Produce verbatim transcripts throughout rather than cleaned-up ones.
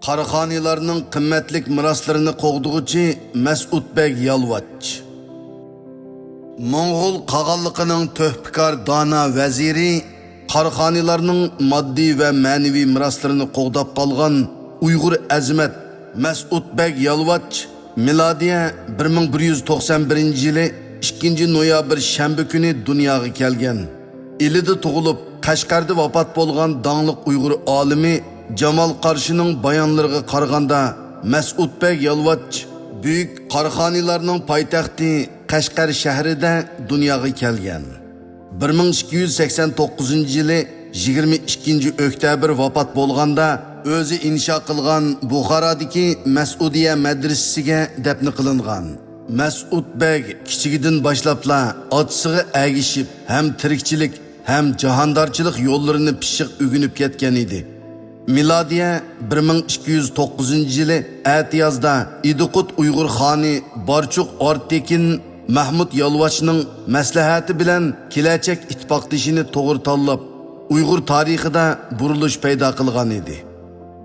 قاراخانىيلارنىڭ قىممەتلىك مىراسلىرىنى قوغدىغۇچى مەسئۇد بەگ يالۋاچ. موڭغۇل قاغانلىقىنىڭ تۆھپىكار دانا ۋەزىرى، قاراخانىيلارنىڭ ماددىي ۋە مەنىۋى مىراسلىرىنى قوغداپ قالغان ئۇيغۇر ئەزىمەت مەسئۇد بەگ يالۋاچ مىلادىيە بىر مىڭ بىر يۈز توقسان بىرىنچى يىلى ئىككىنچى نويابىر شەنبە كۈنى دۇنياغا كەلگەن. ئىلىدە تۇغۇلۇپ، قەشقەردە ۋاپات بولغان داڭلىق ئۇيغۇر ئالىمى جامال قارشىنىڭ بايانلىرىغا قارىغاندا، مەسئۇد بەگ يالۋاچ بۈيۈك قاراخانىيلارنىڭ پايتەختى قەشقەر شەھىرىدە دۇنياغا كەلگەن. بىر مىڭ ئىككى يۈز سەكسەن توققۇزىنچى يىلى يىگىرمە ئىككىنچى ئۆكتەبىر ۋاپات بولغاندا، ئۆزى ئىنشا قىلغان بۇخارادىكى مەسئۇدىيە مەدرىسىسىگە دەپنە قىلىنغان. مەسئۇد بەگ كىچىكىدىن باشلاپلا ئاتىسىغا ئەگىشىپ، ھەم تىرىكچىلىك، ھەم جاھاندارچىلىق يوللىرىنى پىششىق ئۆگىنىپ كەتكەن ئىدى. مىلادىيە بىر مىڭ ئىككى يۈز توققۇزىنچى يىلى ئەتىيازدا ئىدىقۇت ئۇيغۇر خانى بارچۇق ئارتېكىن مەھمۇد يالۋاچنىڭ مەسلىھەتى بىلەن كېلەچەك ئىتتىپاقدىشىنى توغرا تاللاپ، ئۇيغۇر تارىخىدا بۇرۇلۇش پەيدا قىلغان ئىدى.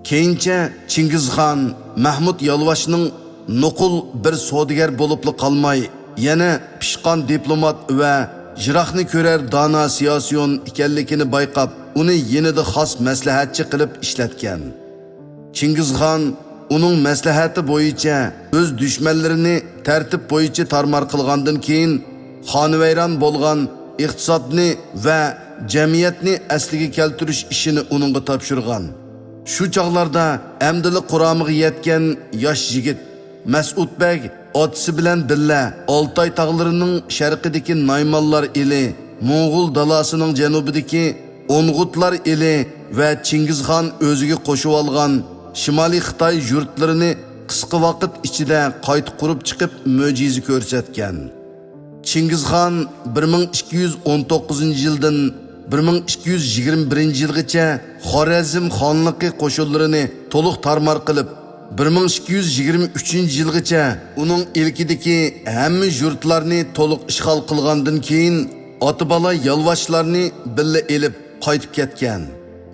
كېيىنچە چىڭگىزخان مەھمۇد يالۋاچنىڭ نوقۇل بىر سودىگەر بولۇپلا قالماي، يەنە پىشقان دىپلومات ۋە يىراقنى كۆرەر دانا سىياسىيون ئىكەنلىكىنى بايقاپ، ئۇنى يېنىدا خاس مەسلىھەتچى قىلىپ ئىشلەتكەن. چىڭگىزخان ئۇنىڭ مەسلىھەتى بويىچە ئۆز دۈشمەنلىرىنى تەرتىپ بويىچە تارمار قىلغاندىن كېيىن، خانىۋەيران بولغان ئىقتىسادنى ۋە جەمئىيەتنى ئەسلىگە كەلتۈرۈش ئىشىنى ئۇنىڭغا تاپشۇرغان. شۇ چاغلاردا ئەمدىلا قۇرامىغا يەتكەن ياش يىگىت مەسئۇد بەگ ئاتىسى بىلەن بىللە ئالتاي تاغلىرىنىڭ شەرقىدىكى نايمانلار ئېلى، موڭغۇل دالاسىنىڭ جەنۇبىدىكى ئونغۇتلار ئېلى ۋە چىڭگىزخان ئۆزىگە قوشۇۋالغان شىمالىي خىتاي يۇرتلىرىنى قىسقا ۋاقىت ئىچىدە قايتا قۇرۇپ چىقىپ، مۆجىزە كۆرسەتكەن. چىڭگىزخان بىر مىڭ ئىككى يۈز ئون توققۇزىنچى يىلدىن بىر مىڭ ئىككى يۈز يىگىرمە بىرىنچى يىلغىچە خارەزم خانلىقى قوشۇنلىرىنى تولۇق تارمار قىلىپ، بىر مىڭ ئىككى يۈز يىگىرمە ئۈچىنچى يىلغىچە ئۇنىڭ ئىلكىدىكى ھەممە يۇرتلارنى تولۇق ئىشغال قىلغاندىن كېيىن، ئاتا-بالا يالۋاچلارنى بىللە ئېلىپ قايتىپ كەتكەن.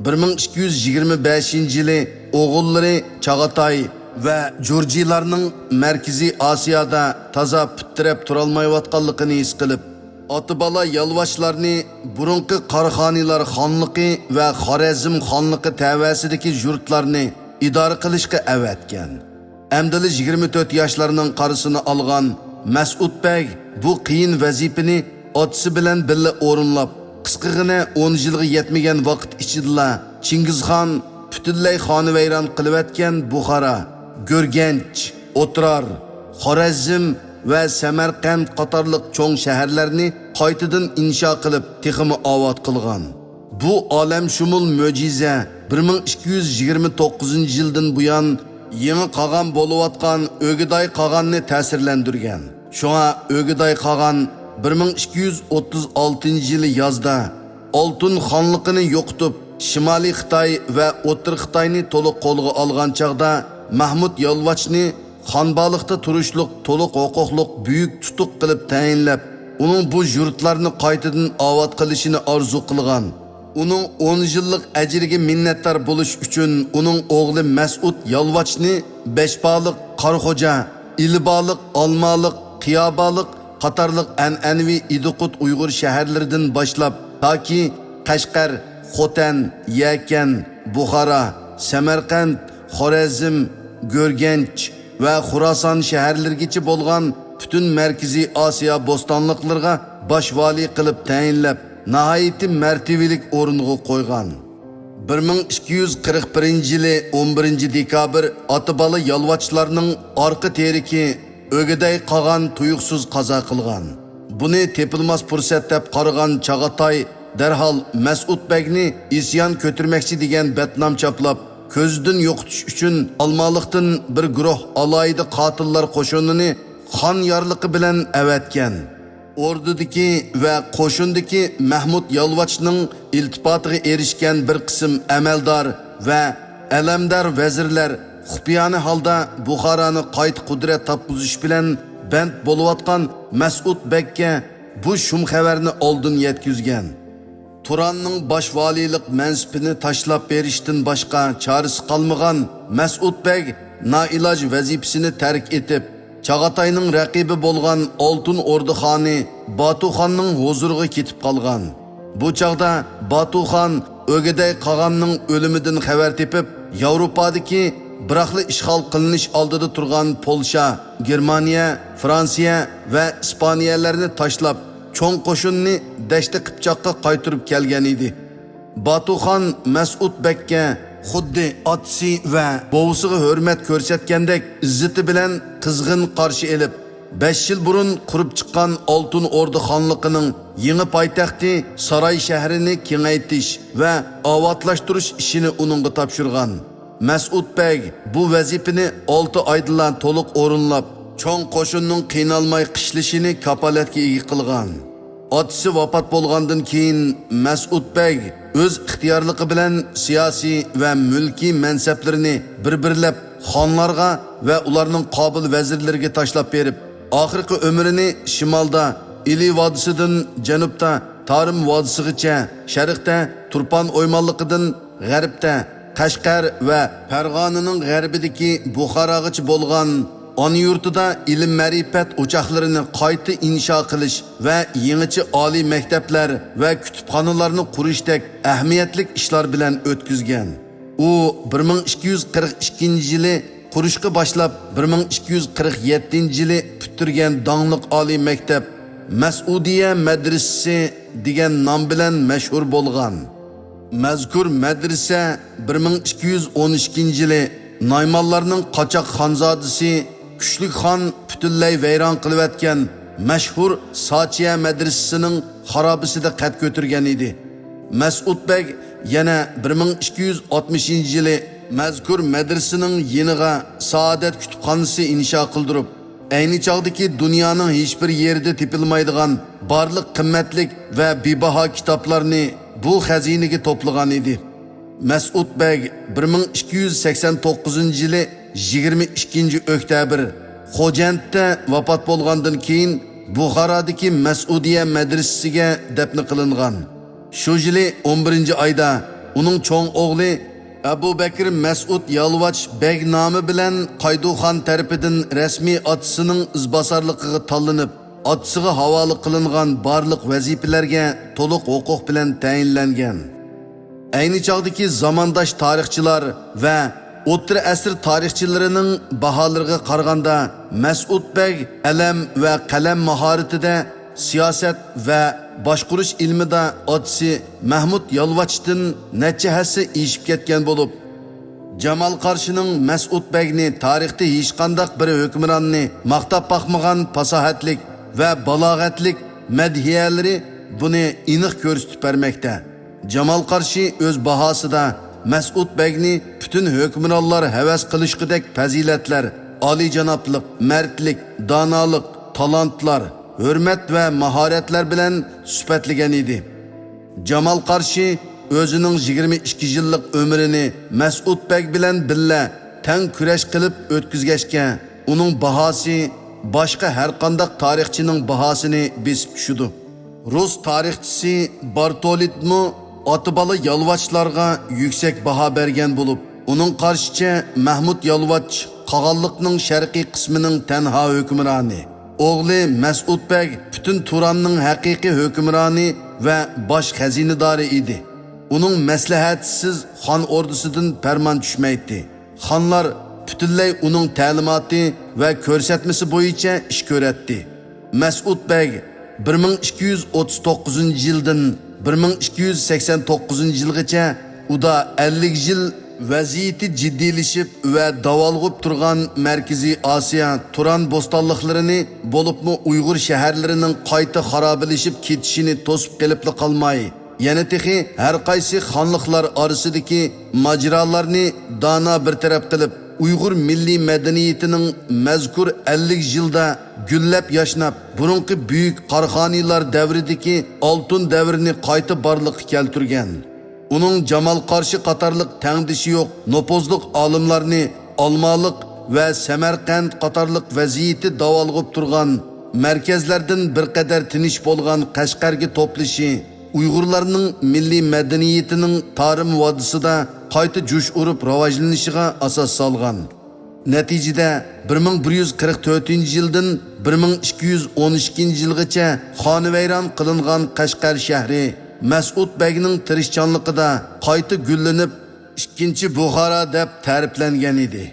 بىر مىڭ ئىككى يۈز يىگىرمە بەشىنچى يىلى ئوغۇللىرى چاغاتاي ۋە جۇرجىلارنىڭ مەركىزىي ئاسىيادا تازا پۇت تىرەپ تۇرالمايۋاتقانلىقىنى ھېس قىلىپ، ئاتا-بالا يالۋاچلارنى بۇرۇنقى قاراخانىيلار خانلىقى ۋە خارەزم خانلىقى تەۋەسىدىكى يۇرتلارنى ئىدارە قىلىشقا ئەۋەتكەن. ئەمدىلا يىگىرمە تۆت ياشلارنىڭ قارىسىنى ئالغان مەسئۇد بەگ بۇ قىيىن ۋەزىپىنى ئاتىسى بىلەن بىللە ئورۇنلاپ، قىسقىغىنە ئون يىلغا يەتمىگەن ۋاقىت ئىچىدىلا چىڭگىزخان پۈتۈنلەي خانىۋەيران قىلىۋەتكەن بۇخارا، گۆرگەنچ، ئوترار، خورەزم ۋە سەمەرقەنت قاتارلىق چوڭ شەھەرلەرنى قايتىدىن ئىنشا قىلىپ، تېخىمۇ ئاۋات قىلغان. بۇ ئالەمشۇمۇل مۆجىزە بىر مىڭ ئىككى يۈز يىگىرمە توققۇزىنچى يىلدىن بۇيان يېڭى قاغان بولۇۋاتقان ئۆگىداي قاغاننى تەسىرلەندۈرگەن. شۇڭا ئۆگىداي قاغان بىر مىڭ ئىككى يۈز ئوتتۇز ئالتىنچى يىلى يازدا ئالتۇن خانلىقىنى يوقىتىپ، شىمالىي خىتاي ۋە ئوتتۇرا خىتاينى تولۇق قولىغا ئالغان چاغدا، مەھمۇد يالۋاچنى خانبالىقتا تۇرۇشلۇق تولۇق ھوقۇقلۇق بۈيۈك تۇتۇق قىلىپ تەيىنلەپ، ئۇنىڭ بۇ يۇرتلارنى قايتىدىن ئاۋات قىلىشىنى ئارزۇ قىلغان. ئۇنىڭ ئون يىللىق ئەجرىگە مىننەتدار بولۇش ئۈچۈن ئۇنىڭ ئوغلى مەسئۇد يالۋاچنى بەشبالىق، قاراخوجا، ئىلىبالىق، ئالمالىق، قىيابالىق قاتارلىق ئەنئەنىۋى ئىدىقۇت ئۇيغۇر شەھەرلىرىدىن باشلاپ، تاكى قەشقەر، خوتەن، يەكەن، بۇخارا، سەمەرقەنت، خورەزم، گۆرگەنچ ۋە خۇراسان شەھەرلىرىگىچە بولغان پۈتۈن مەركىزىي ئاسىيا بوستانلىقلىرىغا باش ۋالىي قىلىپ تەيىنلەپ، ناھايىتى مەرتىۋىلىك ئورۇنغا قويغان. بىر مىڭ ئىككى يۈز قىرىق بىرىنچى يىلى ئون بىرىنچى دېكابىر ئاتا-بالا يالۋاچلارنىڭ ئارقا تىرىكى ئۆگىدەي قاغان تۇيۇقسىز قازا قىلغان. بۇنى تېپىلماس پۇرسەت دەپ قارىغان چاغاتاي دەرھال مەسئۇد بەگنى ئىسيان كۆتۈرمەكچى دېگەن بەتنام چاپلاپ، كۆزدىن يوقىتىش ئۈچۈن ئالمالىقتىن بىر گۇرۇھ ئالاھىدە قاتىللار قوشۇنىنى خان يارلىقى بىلەن ئەۋەتكەن. ئوردىدىكى ۋە قوشۇندىكى مەھمۇد يالۋاچنىڭ ئىلتىپاتىغا ئېرىشكەن بىر قىسىم ئەمەلدار ۋە ئەلەمدار ۋەزىرلەر خۇپىيانە ھالدا بۇخارانى قايتا قۇدرەت تاپقۇزۇش بىلەن بەند بولۇۋاتقان مەسئۇد بەگكە بۇ شۇم خەۋەرنى ئالدىن يەتكۈزگەن. تۇراننىڭ باش ۋالىيلىق مەنسىپىنى تاشلاپ بېرىشتىن باشقا چارىسى قالمىغان مەسئۇد بەگ نائىلاج ۋەزىپىسىنى تەرك ئېتىپ، چاغاتاينىڭ رەقىبى بولغان ئالتۇن ئوردا خانى باتۇخاننىڭ ھۇزۇرىغا كېتىپ قالغان. بۇ چاغدا باتۇخان ئۆگىدەي قاغاننىڭ ئۆلۈمىدىن خەۋەر تېپىپ، ياۋروپادىكى بىراقلا ئىشغال قىلىنىش ئالدىدا تۇرغان پولشا، گېرمانىيە، فرانسىيە ۋە ئىسپانىيەلەرنى تاشلاپ، چوڭ قوشۇننى دەشتى قىپچاققا قايتۇرۇپ كەلگەن ئىدى. باتۇخان مەسئۇد بەگكە خۇددى ئاتىسى ۋە بوۋىسىغا ھۆرمەت كۆرسەتكەندەك ئىززىتى بىلەن قىزغىن قارشى ئېلىپ، بەش يىل بۇرۇن قۇرۇپ چىققان ئالتۇن ئوردا خانلىقىنىڭ يېڭى پايتەختى ساراي شەھىرىنى كېڭەيتىش ۋە ئاۋاتلاشتۇرۇش ئىشىنى ئۇنىڭغا تاپشۇرغان. مەسئۇد بەگ بۇ ۋەزىپىنى ئالتە ئايدىلا تولۇق ئورۇنلاپ، چوڭ قوشۇننىڭ قىينالماي قىشلىشىنى كاپالەتكە ئىگە قىلغان. ئاتىسى ۋاپات بولغاندىن كېيىن، مەسئۇد بەگ ئۆز ئىختىيارلىقى بىلەن سىياسىي ۋە مۈلكىي مەنسەپلىرىنى بىر-بىرلەپ خانلارغا ۋە ئۇلارنىڭ قابىل ۋەزىرلىرىگە تاشلاپ بېرىپ، ئاخىرقى ئۆمرىنى شىمالدا ئىلى ۋادىسىدىن جەنۇبتا تارىم ۋادىسىغىچە، شەرقتە تۇرپان ئويمانلىقىدىن غەربتە قەشقەر ۋە پەرغانىنىڭ غەربىدىكى بۇخاراغىچە بولغان ئانا يۇرتىدا ئىلىم-مەرىپەت ئوچاقلىرىنى قايتا ئىنشا قىلىش ۋە يېڭىچە ئالىي مەكتەپلەر ۋە كۇتۇپخانىلارنى قۇرۇشتەك ئەھمىيەتلىك ئىشلار بىلەن ئۆتكۈزگەن. ئۇ بىر مىڭ ئىككى يۈز قىرىق ئىككىنچى يىلى قۇرۇشقا باشلاپ، بىر مىڭ ئىككى يۈز قىرىق يەتتىنچى يىلى پۈتتۈرگەن داڭلىق ئالىي مەكتەپ مەسئۇدىيە مەدرىسىسى دېگەن نام بىلەن مەشھۇر بولغان. مەزكۇر مەدرىسە بىر مىڭ ئىككى يۈز ئون ئىككىنچى يىلى نايمانلارنىڭ قاچاق خانزادىسى كۈچلۈك خان پۈتۈنلەي ۋەيران قىلىۋەتكەن مەشھۇر ساچىيە مەدرىسىسىنىڭ خارابىسىدە قەد كۆتۈرگەن ئىدى. مەسئۇد بەگ يەنە بىر مىڭ ئىككى يۈز ئاتمىشىنچى يىلى مەزكۇر مەدرىسىنىڭ يېنىغا سائادەت كۇتۇپخانىسى ئىنشا قىلدۇرۇپ، ئەينى چاغدىكى دۇنيانىڭ ھېچبىر يېرىدە تېپىلمايدىغان بارلىق قىممەتلىك ۋە بىباھا كىتابلارنى بۇ خەزىنىگە توپلىغان ئىدى. مەسئۇد بەگ بىر مىڭ ئىككى يۈز سەكسەن توققۇزىنچى يىلى يىگىرمە ئىككىنچى ئۆكتەبىر خوجەنتتە ۋاپات بولغاندىن كېيىن، بۇخارادىكى مەسئۇدىيە مەدرىسىسىگە دەپنە قىلىنغان. شۇ يىلى ئون بىرىنچى ئايدا ئۇنىڭ چوڭ ئوغلى ئەبۇ بەكرى مەسئۇد يالۋاچ بەگ نامى بىلەن قايدۇخان تەرىپىدىن رەسمىي ئاتىسىنىڭ ئىزباسارلىقىغا تاللىنىپ، ئاتىسىغا ھاۋالە قىلىنغان بارلىق ۋەزىپىلەرگە تولۇق ھوقۇق بىلەن تەيىنلەنگەن. ئەينى چاغدىكى زامانداش تارىخچىلار ۋە ئوتتۇرا ئەسىر تارىخچىلىرىنىڭ باھالىرىغا قارىغاندا، مەسئۇد بەگ ئەلەم ۋە قەلەم ماھارىتىدە، سىياسەت ۋە باشقۇرۇش ئىلمىدا ئاتىسى مەھمۇد يالۋاچتىن نەچچە ھەسسە ئېشىپ كەتكەن بولۇپ، جامال قارشىنىڭ مەسئۇد بەگنى تارىختا ھېچقانداق بىر ھۆكۈمراننى ماختاپ باقمىغان پاساھەتلىك ۋە بالاغەتلىك مەدھىيەلىرى بۇنى ئېنىق كۆرسىتىپ بەرمەكتە. جامال قارشى ئۆز باھاسىدا مەسئۇد بەگنى پۈتۈن ھۆكۈمرانلار ھەۋەس قىلىشقۇدەك پەزىلەتلەر، ئالىيجانابلىق، مەردلىك، دانالىق، تالانتلار، ھۆرمەت ۋە ماھارەتلەر بىلەن سۈپەتلىگەن ئىدى. جامال قارشى ئۆزىنىڭ يىگىرمە ئىككى يىللىق ئۆمرىنى مەسئۇد بەگ بىلەن بىللە تەڭ كۈرەش قىلىپ ئۆتكۈزگەچكە، ئۇنىڭ باھاسى باشقا ھەرقانداق تارىخچىنىڭ باھاسىنى بېسىپ چۈشىدۇ. رۇس تارىخچىسى بارتولىدمۇ ئاتا-بالا يالۋاچلارغا يۈكسەك باھا بەرگەن بولۇپ، ئۇنىڭ قارىشىچە، مەھمۇد يالۋاچ قاغانلىقنىڭ شەرقىي قىسمىنىڭ تەنھا ھۆكۈمرانى، ئوغلى مەسئۇد بەگ پۈتۈن تۇراننىڭ ھەقىقىي ھۆكۈمرانى ۋە باش خەزىنىدارى ئىدى. ئۇنىڭ مەسلىھەتىسىز خان ئوردىسىدىن پەرمان چۈشمەيتتى. خانلار پۈتۈنلەي ئۇنىڭ تەلىماتى ۋە كۆرسەتمىسى بويىچە ئىش كۆرەتتى. مەسئۇد بەگ بىر مىڭ ئىككى يۈز ئوتتۇز توققۇزىنچى يىلدىن بىر مىڭ ئىككى يۈز سەكسەن توققۇزىنچى يىلغىچە ئۇدا ئەللىك يىل ۋەزىيىتى جىددىيلىشىپ ۋە داۋالغۇپ تۇرغان مەركىزىي ئاسىيا تۇران بوستانلىقلىرىنى، بولۇپمۇ ئۇيغۇر شەھەرلىرىنىڭ قايتا خارابىلىشىپ كېتىشىنى توسۇپ قېلىپلا قالماي، يەنە تېخى ھەر قايسى خانلىقلار ئارىسىدىكى ماجىرالارنى دانا بىر تەرەپ قىلىپ، ئۇيغۇر مىللىي مەدەنىيىتىنىڭ مەزكۇر ئەللىك يىلدا گۈللەپ ياشناپ، بۇرۇنقى بۈيۈك قاراخانىيلار دەۋرىدىكى ئالتۇن دەۋرىنى قايتا بارلىققا كەلتۈرگەن. ئۇنىڭ جامال قارشى قاتارلىق تەڭدىشى يوق نوپۇزلۇق ئالىملارنى ئالمالىق ۋە سەمەرقەنت قاتارلىق ۋەزىيىتى داۋالغۇپ تۇرغان مەركەزلەردىن بىر قەدەر تىنچ بولغان قەشقەرگە توپلىشى، ئۇيغۇرلارنىڭ مىللىي مەدەنىيىتىنىڭ تارىم ۋادىسىدا قايتا جۇش ئۇرۇپ راۋاجلىنىشىغا ئاساس سالغان. نەتىجىدە، بىر مىڭ بىر يۈز قىرىق تۆتىنچى يىلدىن بىر مىڭ ئىككى يۈز ئون ئىككىنچى يىلغىچە خانىۋەيران قىلىنغان قەشقەر شەھىرى مەسئۇد بەگنىڭ تىرىشچانلىقىدا قايتا گۈللىنىپ، ئىككىنچى بۇخارا دەپ تەرىپلەنگەن ئىدى.